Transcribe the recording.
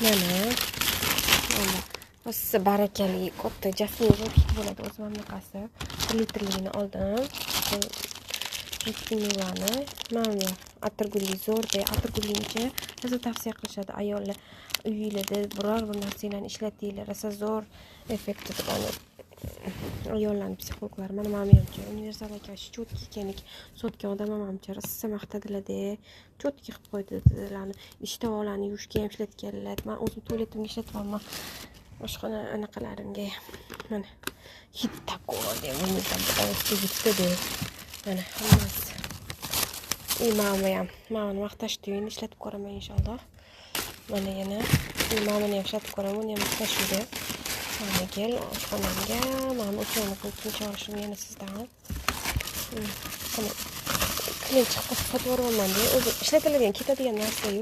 Mana rosa barakali, katta Jasmin zo'r hid bo'ladi o'zi. Mana bunaqasi 1 litrligini oldim. Mivani mana bu atirgulli zo'rda. Atirgullicha rosa tavsiya qilishadi ayollar, uyinglarda biror bir narsanglarni ishlatinglar, rosa zo'r effekti deb ayollarni psixologlari. Mana bu hamchi universal ekan, четкий ekan, sotgan odam ham manimcha rosa maqtadilarda, четкий qilib qo'ydi dedilar. Ish tovoqlarni yuvishga ham ishlatganlar. Man o'zim tualetimga ishlatyapman, oshxona anaqalarimga. Mana hid такой, yettida. Mana hammasi. И mana bu ham, mana buni maqtashdi, endi ishlatib ko'raman, inshaalloh. Mana yana mana buni ham ishlatib ko'raman, buni ham maqtashuvdi. Mana gel oshxonamga. Mana bu uchovini ikkinchi olishim yana sizdan. Mana клиент chiqib qolsa, sotib yuboryapmanda, o'zi ishlatiladigan, ketadigan narsa.